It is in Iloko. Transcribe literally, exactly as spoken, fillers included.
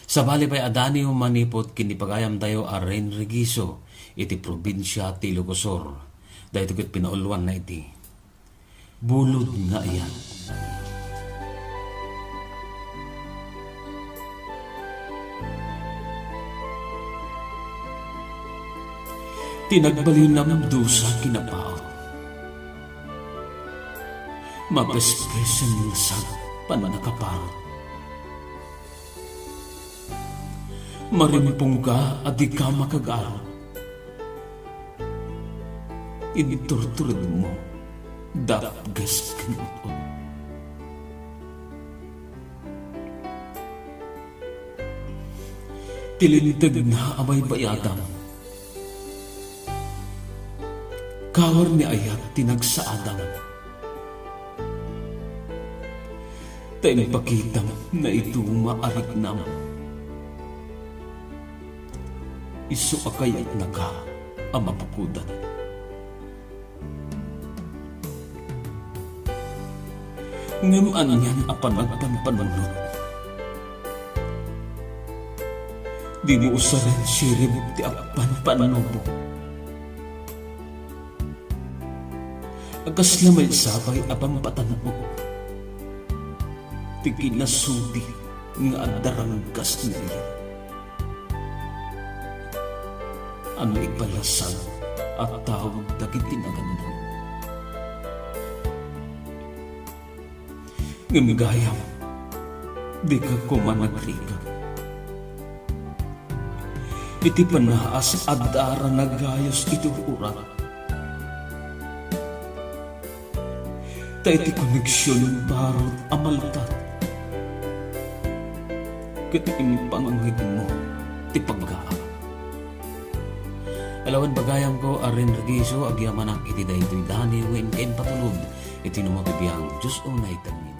Sabali pay a daniw manipud ken ni pagayamtayo a Ren Regiso iti probinsia ti Ilocos Sur. Daytoy ket pinaulwanna iti Bulod nga Ayat. Ti nagbaliwnam dusa kinapaut. Mapespesen nga sad pannakaparot. Marimpongka a dika makagarot. Inturturedmo, dapges ken ut-ot. Ti lintegna a baybayadam. Kawar ni Ayat ti nagsaadam. Ta impakitam naiduma a riknam. Isu a kayatnaka a mapukodan. Ngem anian a panagpanpanunot? Dimo usaren sirib ti agpanpanubo. A kasla maisabay a pampatanok ti kinasudi nga adda ranggas ni Ayat. A naipalasag a taog dagiti nagandan. Ngem gayam, dika koma nagrigat. Iti panaas, adda a nagayos iti ur-urat. Ta iti koneksion barut a maltat, ket impangngegmo ti paggaak. Alawen, bagayamko a Ren Regiso, agyamanak iti daytoy daniw nga inka impatulod iti numo ti biang. Dios unay tengngen.